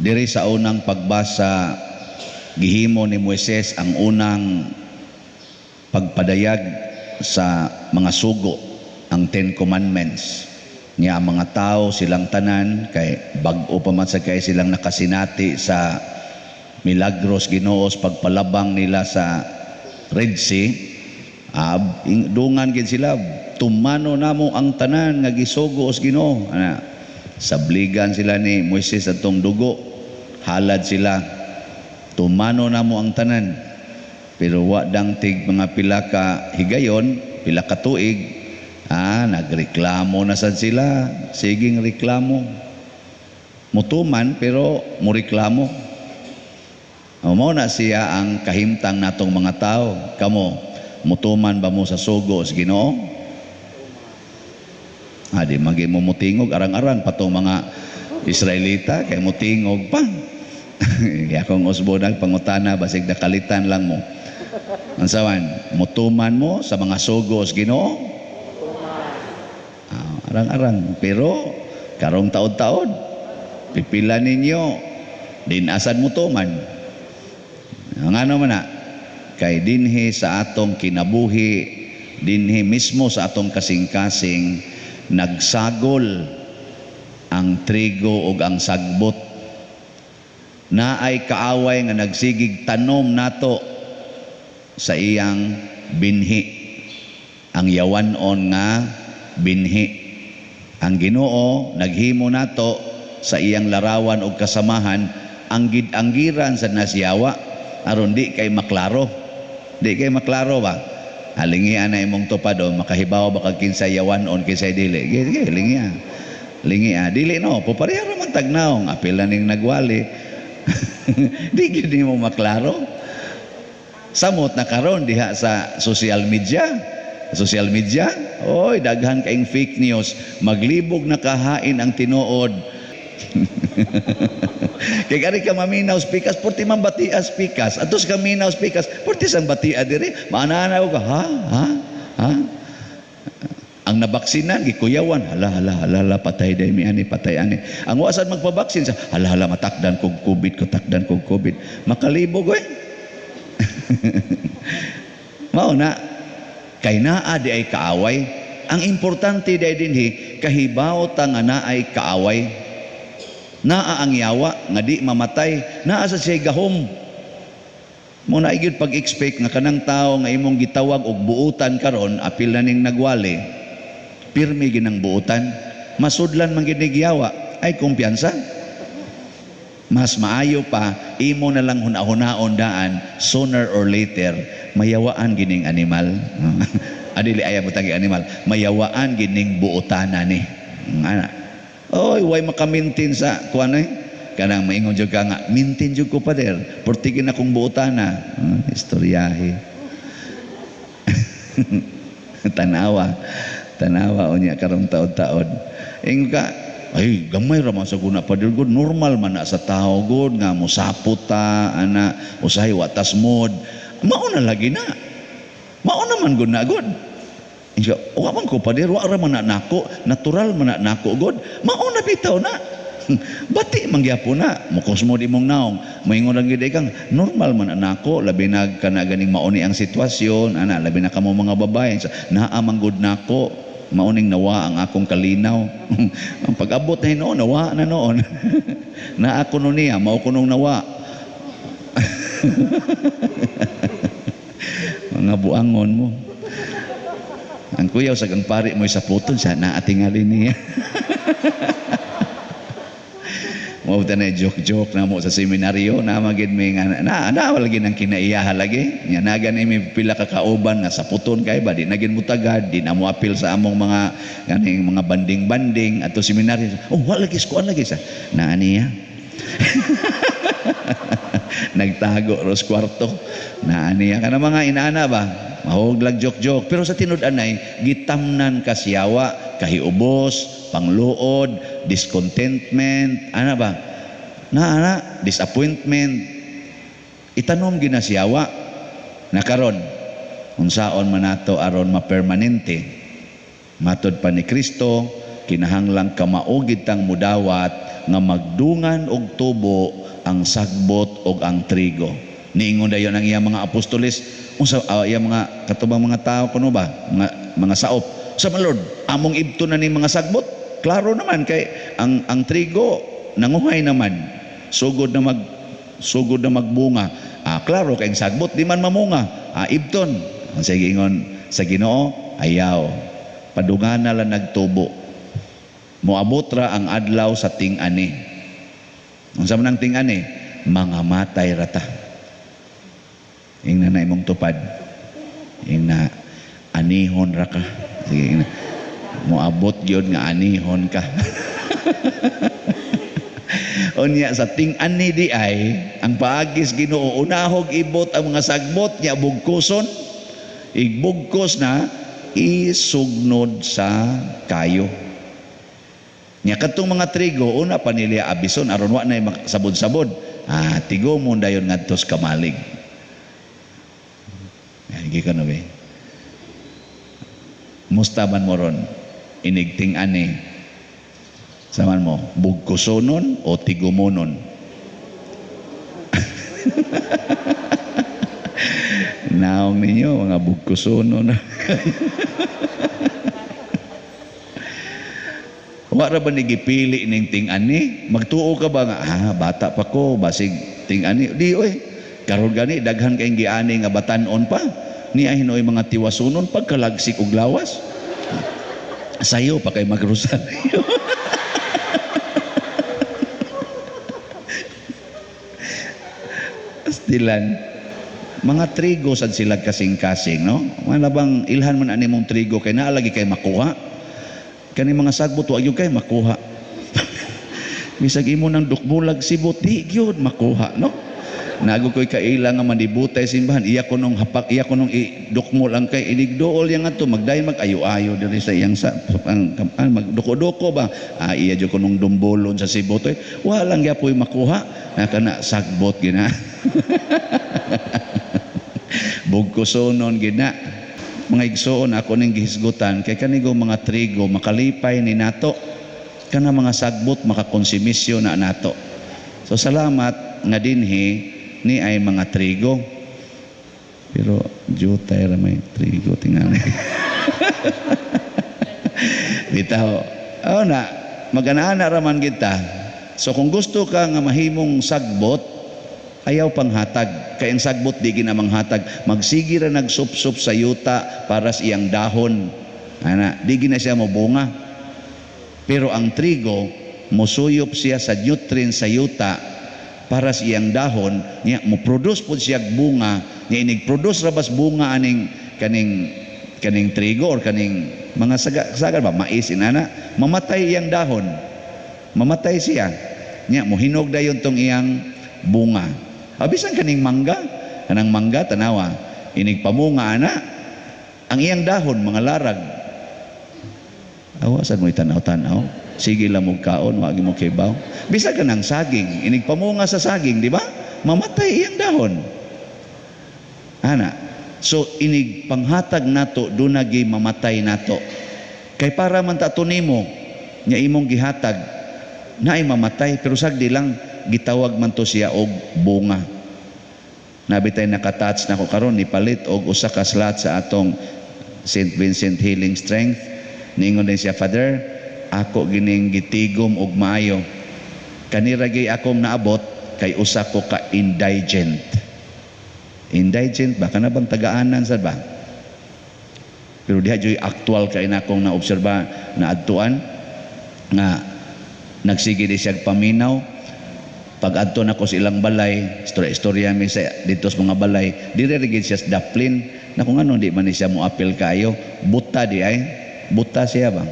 Diri sa unang pagbasa, gihimo ni Moises ang unang pagpadayag sa mga sugo, ang Ten Commandments. Niya ang mga tao silang tanan kay bag-o pa man sa kay silang nakasinati sa milagros Ginoo pagpalabang nila sa Red Sea. Dungan gid sila, "Tumano namo ang tanan nga gisugo sa Ginoo." Ana, sabligan sila ni Moises atong dugo, halad sila, "Tumano namo ang tanan." Pero wa dangtig mga pila ka higayon, pila ka tuig, nagreklamo na sad sila, siging reklamo. Mutuman pero mureklamo. Mao na siya ang kahimtang natong mga tao. Kamo, mutuman ba mo sa sugo sa Ginoo? Di magi mo mutingog arang-arang patong mga Israelita kay mutingog pa. Kaya akong usbo pangutana, basig nakalitan lang mo. Unsaman, mutuman mo sa mga sugo sa Ginoo? Arang-arang pero karong taod-taod pipila ninyo din asad mutuman. Ang ano man na kay dinhi sa atong kinabuhi, dinhi mismo sa atong kasing-kasing, nagsagol ang trigo ug ang sagbot. Naay kaaway nga nagsigig tanom nato sa iyang binhi, ang yawanon nga binhi. Ang Ginoo naghimo nato sa iyang larawan ug kasamahan, ang gid-anggiran sa nasiyawa aron di kay maklaro, di kay maklaro ba. Alingian na imong tupad o makahibaw ba kag kinsay yawanon, kinsay dili. Sige, sige, lingia lingia. Dili no, pupareha ra man tagnaong, apil na ning nagwali, di gyud nimo maklaro. Samot na karon diha sa social media. Social media, oy, daghan kaing fake news, maglibog na kahain ang tinuod. Kay kari ka maminaw pikas, porti man batias pikas. Atos ka minaw pikas, porti sang batia diri. Maana ka, ha? Ha? Ha? Ang nabaksinan, gikuyawan, "Hala, hala, hala, hala, patay day mi ani, patay ani." Ang wasan magpabaksin sa, "Hala, hala, matakdan kog COVID ko, takdan kog COVID." Makalibog, oy. Mao na, kay naa di ay kaaway. Ang importante di ay dinhi, kahibaw ta nga naay kaaway. Naa ang yawa nga di mamatay, naa sa siya gahom. Mo na gyud pag-expect nga kanang tao nga imong gitawag og buutan karon, apil na ning nagwali, pirmi ginang buutan, masudlan man gid yawa, ay kumpiyansa. Mas maayo pa, imo na lang huna-hunaon daan, sooner or later, mayawaan gining animal. Adili ayaw mo tagi animal, mayawaan gining buotana ni. Ana. Oy, way makamintin sa kuan eh. Kanang maingon jud ka nga, "Mintin jud ko, pader. Portigin akong buotana." Istoryahe. Tanawa. Tanawa unya karong taod-taod. Ingon ka, "Ay, gamay ra man sa guna, pader god, normal man na sa tao god nga mosapot ta ana, usahay wa tas mod." Mao na lagi na. Mao na man gud na god. Ingon, "Wa man ko, pader, wa ra man na nako, natural man na nako god." Mao na bitaw na. Bati man gyapon na, mukos mo di mong naong, moingon lang gyud kang normal man na nako, labi na kana ganing mauni ang sitwasyon, ana, labi na kamo mga babae, naa man gud nako, mauning nawa ang akong kalinaw. Ang pag-abot na hinuon, nawa na noon. Naa kuno niya, mao kunong nawa. Mga buangon mo. Ang kuyaw sa kang pari mo sa puton siya, naatingali niya. Mao na joke-joke na mo sa seminaryo na magid may nga na na wala gid ang kinaiyaha lagi nya naga ni may pila ka kauban nga sa puton kay ba di na gid mo tagad, di na mo apil sa among mga ganing mga banding-banding ato seminaryo. "Oh, wala lagi kuan lagi sa naa niya." Nagtago ros kwarto naa niya kana mga inaana ba, mahog lag joke-joke, pero sa tinud-anay gitamnan kasiyawa, kahiubos, pangluod, discontentment, ana ba? Na ana, disappointment. Itanom ginasiyawa. Na karon, unsaon man nato aron mapermanente? Matod pa ni Kristo, Kinahanglang kamao gid tang mudawat nga magdungan og tubo ang sagbot og ang trigo. Niingon dayon ang iyang mga apostoles, unsa iyang mga katubang mga tao kuno ba, mga saop sa Lord, among ibto na ni mga sagbot. Klaro naman kay ang trigo nanguhay naman, sugod na magbunga. Klaro kay ang sagbot di man mamunga, ibton. Ang sige ingon sa Ginoo, ayaw, padungan na lang nagtubo, moabot ra ang adlaw sa ting-ani. Unsa man ang ting-ani? Mga matay ra ta. Ingna na imong tupad, ingna, anihon ra ka. Sige, ingna. Moabot gyud nga anihon ka. Unya sa ting-ani di ay ang paagis Ginoo, unahog ibot ang mga sagbot nya bugkoson, igbugkos na isugnod sa kayo. Nya kadtong mga trigo una pa nila abison aron wa nay sabod-sabod. Tigomon dayon ngadto sa kamalig. Ay, gikan na be. Musta man mo ron inig ting-ani? Saman mo, bugkosonon o tigumonon? Naong ninyo, mga bugkosonon. Wa ra ba ni gipili ning ting-ani? Magtuo ka ba nga, bata pa ko, basig ting-ani? Di, oy. Karon gani, daghan kayong giani nga batan-on pa. Niya hinoy mga tiwasunon, pagkalagsik og lawas. Sayo pa kay magrosaryo. Stilan. Mga trigo sad sila kasing-kasing, no? Wala bang ilhan man ani mong trigo kay naa lagi kay makuha? Kani mga sagbot wa gyud kay makuha. Bisag imo nang dukbulag sibot, di gyud makuha, no? Nago ko'y kaila nga manibutay simbahan, iya ko nung hapak, iya ko nung idukmol ang kay inigdool yang ato, magday mag-ayo-ayo diri sa iyang sa, ang, ang, magduko-duko ba? Iya jud ko nung dumbolon sa sibot, oy. Walang gyapoy makuha, na kana sagbot gina. Bugkosonon gina. Mga igsoon ako ning gihisgutan kay kanigo mga trigo makalipay ni nato, kana mga sagbot makakonsumisyon na nato. So salamat nga dinhi ni ay mga trigo. Pero jutay ra may trigo tingali. Bitaw. Oh na, magana-ana ra man kita. So kung gusto ka nga mahimong sagbot, ayaw panghatag. Kay ang sagbot di ginamanghatag. Magsigi ra nagsup-sup sa yuta para sa iyang dahon. Ana, di gina siya mobunga. Pero ang trigo, mosuyop siya sa nutrient sa yuta para sa iyang dahon, niya mo-produce pud siya bunga, niya inig-produce ra bas bunga aning kaning trigo or kaning mga saga ba, mais inana, mamatay iyang dahon. Mamatay siya. Niya mohinog dayon tong iyang bunga. Abisan kaning mangga, kanang mangga tanawa, inig pamunga ana, ang iyang dahon mga larag. Awasan mo itanaw-tanaw. Sige lang mo kaon, wag mo kibaw. Bisag kanang saging, inig pamunga sa saging, di ba? Mamatay iyang dahon. Ana. So inig panghatag nato dunagi mamatay nato. Kay para man ta nimo nya imong gihatag naay mamatay, pero sagdi lang gitawag man to siya og bunga. Nabitay nakatouch nako karon nipalit og usa ka slot sa atong St. Vincent Healing Strength. Niingon din siya, Father, ako gining gitigom og maayo. Kanira gyud akong naabot kay usa ko ka indigent. Indigent ba kana bang tagaanan sad ba? Pero diha juy aktual kay na akong naobserba na adtuan nga nagsige di siya paminaw. Pag adto nako sa ilang balay, istorya mi sa dito sa mga balay, dire ra gid siya sa daplin. Nako ngano di man ni siya moapil kayo, buta di ay, buta siya ba.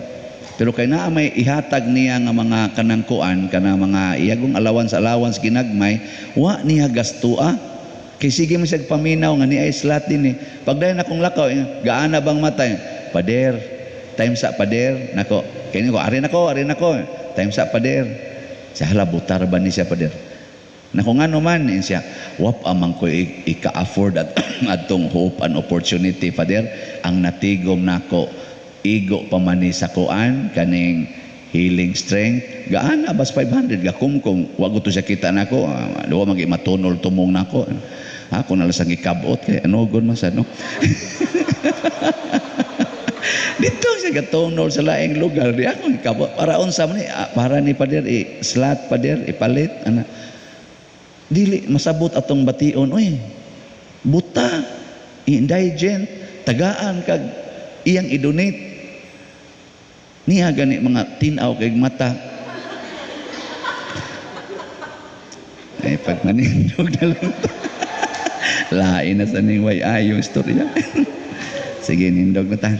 Pero kay naa may ihatag niya nga mga kanangkuan, kanang mga iyagong allowance ginagmay, wa niya gastua. Kay sige man siya paminaw nga niya ay slot din eh. Pagdayon akong lakaw, gaana bang matay? Pader, time sa pader, nako. Kaya ko, arin ako, arin ako. Time sa pader. Siya hala, butar ba ni siya pader? Nako nga naman, siya, wap amang ko ika-afford at atong hope and opportunity, pader. Ang natigom nako, igo pa man ni sa kuan, kaning Healing strength. Gaana bas 500 gakumkum wa gusto siya kita nako, duwa magi matunol tumong nako. Ako na lang sang ikabot kay anugon man sa no. Dito siya gatunol sa laing lugar di ako ikabot para unsa man ni, para ni pader i slat pader ipalit ana. Dili masabot atong bation, oy. Buta, indigent, tagaan kag iyang i-donate. Niya gani mga tinaw kay mata. Ay pag manindog na lang to. Lain na sa ning way ayong istorya. Sige, nindog na ta.